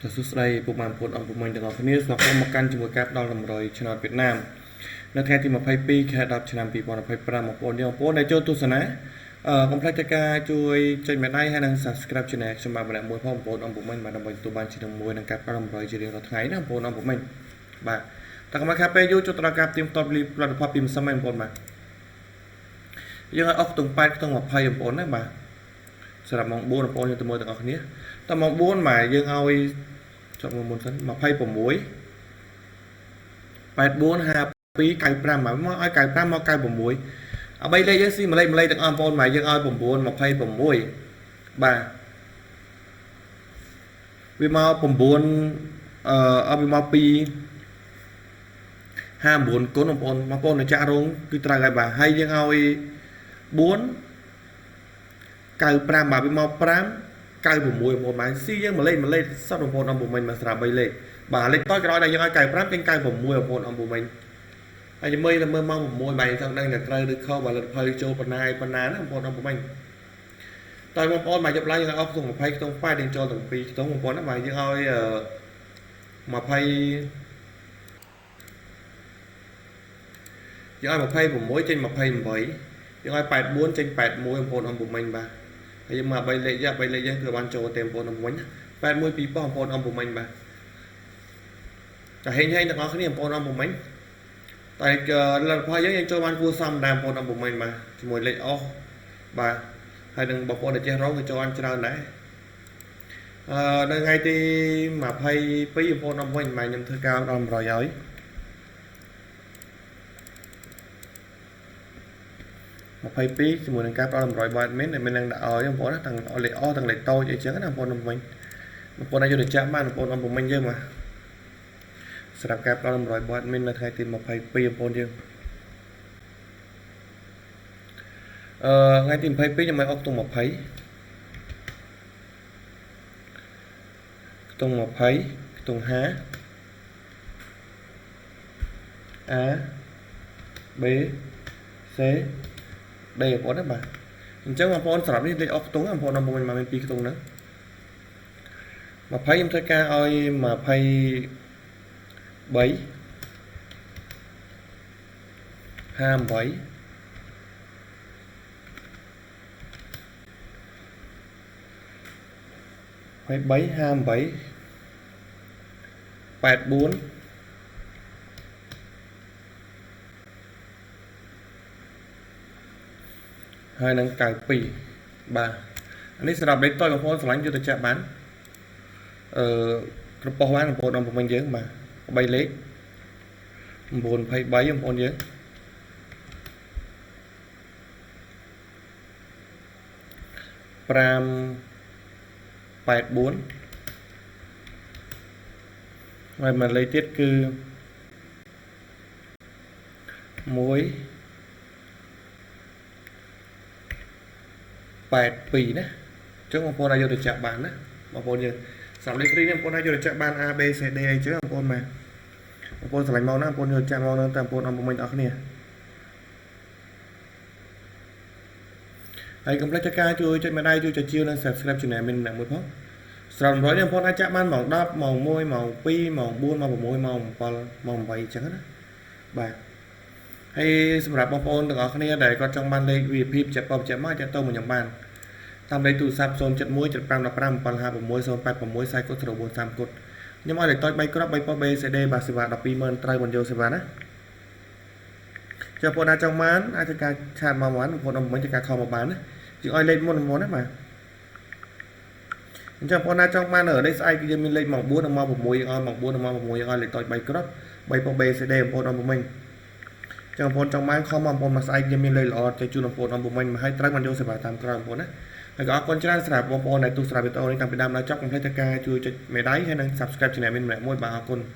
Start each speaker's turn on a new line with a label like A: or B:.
A: តសួស្តីពុកម៉ែបងប្អូនអង្គពុកមិញទាំងអស់គ្នាស្វាគមន៍មកកាន់ជាមួយការផ្ដល់តម្រុយឆ្នោតវៀតណាមនៅថ្ងៃទី22ខែ10ឆ្នាំ2025បងប្អូនយើងបងប្អូនដែលចូលទស្សនាកុំភ្លេចធ្វើការជួយចុចមេដៃហើយនិង Subscribe Channel ខ្ញុំបាទម្នាក់មួយផងបងប្អូនអង្គពុកមិញបាទដើម្បីទទួលបានជាមួយនឹងការផ្ដល់តម្រុយជារៀងរាល់ថ្ងៃណាបងប្អូនអង្គពុកមិញបាទតើកុំឲ្យខាតពេលយូរចូលទៅដល់ការផ្ទៀងផ្ទាត់ផលិតផលពីម្សិលមិញបងប្អូនបាទយើងឲ្យអស់ខ្ទង់8ខ្ទង់20បងប្អូនណាបាទសម្រាប់ម៉ោង4បងប្អូនយើងទៅមើលទាំងអស់គ្នាតើម៉ោង4បាទយើងឲ្យចប់មុនសិន26 84 52 95មកមកឲ្យ95មក96អ្វីលេខយើងស៊ីម្លេចម្លេចទាំងអស់បងប្អូនមកយើងឲ្យ9 26បាទវាមក9អឺវាមក2 59គុណបងប្អូនបងប្អូននៅចាក់រោងគឺត្រូវហើយបាទហើយយើងឲ្យ4 95បាទវាមក5 96បងប្អូនបាទស៊ីយើងមួយលេខមួយលេខសតបងប្អូនអំពុំមិញមកស្រាប់3លេខបាទលេខតូចក្រោយដែលយើងឲ្យ95ចេញ96បងប្អូនអំពុំមិញហើយមើលទៅមើលម៉ោង6បាទចង់ដឹងថាត្រូវឬខុសបាទលទ្ធផលចូលប៉ុណ្ណាឯប៉ុណ្ណាណាបងប្អូនអំពុំមិញតើបងប្អូនបាទយប់ឡើងយើងឲ្យអស់ខ្ទង់20ខ្ទង់8យើងចូលទាំង2ខ្ទង់បងប្អូនណាបាទយើងឲ្យ20យើងឲ្យ26ចេញ28យើងឲ្យ84ចេញ81បងប្អូនអំពុំមិញបាទហើយយើងមក3លេខយ៉ា3លេខយើងគឺបានចូលទេបងប្អូនអំមិញ81 2បងប្អូនអំពុំមិញបាទតែហេងហេងទាំងអស់គ្នាបងប្អូនអំពុំមិញតែលទ្ធផលយើងយើងចូលបានគួរសមដែរបងប្អូនអំពុំមិញបាទជាមួយលេខអស់បាទហើយនឹងបងប្អូនដែលចេះរងក៏ចូលបានច្រើនដែរអឺនៅថ្ងៃទី22បងប្អូនអំមិញបាទខ្ញុំធ្វើការដល់100ហើយ22ជាមួយនឹងការផ្ដល់100បាតមានដែលមាននឹងដាក់ឲ្យបងប្អូនណាទាំងលេខអស់ទាំងលេខតូចអីចឹងណាបងប្អូនអំមិញបងប្អូនអាចយកទៅចាក់បានបងប្អូនអំមិញយើងបាទសម្រាប់ការផ្ដល់100បាតមាននៅថ្ងៃទី22បងប្អូនយើងអឺថ្ងៃទី22ខ្ញុំឲ្យអុកខ្ទង់20ខ្ទង់20ខ្ទង់5 A B C D បងប្អូនណាបាទអញ្ចឹងបងប្អូនសម្រាប់នេះលេខអស់ខ្ទង់បងប្អូនដល់មកមាន2ខ្ទង់ហ្នឹង20ខ្ញុំធ្វើការឲ្យ23 58 23 58 84ហើយនឹង92បាទអានេះសម្រាប់លេខតូចបងប្អូនស្រឡាញ់យកទៅចាក់បានអឺក្រប៉ុះបានបងប្អូនដល់ពុំយើងបាទ3លេខ9 23បងប្អូនយើង5 84ហើយមួយលេខទៀតគឺ1 82ណាអញ្ចឹងបងប្អូនអាចយកទៅចាក់បានណាបងប្អូនយើងសម្រាប់លេខ3នេះបងប្អូនអាចយកទៅចាក់បាន A B C D អីចឹងបងប្អូនបាទបងប្អូនស្រឡាញ់មកណាបងប្អូនយកចាក់មកនឹងតាមបងប្អូនអំពុំមិញអស់គ្នាហើយកុំភ្លេចធ្វើការជួយចុចមេដៃជួយចុចជាវនិង Subscribe Channel មានម្នាក់មួយផងសម្រាប់100នេះបងប្អូនអាចចាក់បានម៉ោង10ម៉ោង1ម៉ោង2ម៉ោង4ម៉ោង6ម៉ោង7ម៉ោង8អញ្ចឹងណាបាទហើយសម្រាប់បងប្អូនទាំងអស់គ្នាដែលគាត់ចង់បានលេខ VIP ចាប់បចាប់មកចាក់ទៅមកខ្ញុំបានតាមលេខទូរស័ព្ទ071 7515 756 086 40គុត04 30គុតខ្ញុំឲ្យលេខតូច3គ្រាប់3ប៉ុស្តិ៍ BCD បាទសេវា120,000ត្រូវបញ្ចូលសេវាណាចុះបងប្អូនណាចង់បានអាចធ្វើការឆាតមកបានបងប្អូនអមមិញធ្វើការខលមកបានណាយើងឲ្យលេខមុនមុនណាបាទអញ្ចឹងបងប្អូនណាចង់បានលេខស្អែកគឺយើងមានលេខម៉ោង4និងម៉ោង6យើងឲ្យម៉ោង4និងម៉ោង6យើងឲ្យលេខតូច3គ្រាប់3ប៉ុស្តិ៍ BCD បងប្អូនអមមិញចឹងបងប្អូនចង់បានខំបងប្អូនមកស្អែកយើងមានលេខល្អចែកជូនបងប្អូនអំមិញមកឲ្យត្រូវបានយកសេវាតាមក្រោយបងប្អូនណាហើយក៏អរគុណច្រើនសម្រាប់បងប្អូនដែលទស្សនាវីដេអូនេះតាំងពីដើមដល់ចប់កុំភ្លេចធ្វើការជួយចុចមេដៃហើយនិង Subscribe Channel មានម្នាក់មួយបាទអរគុណ។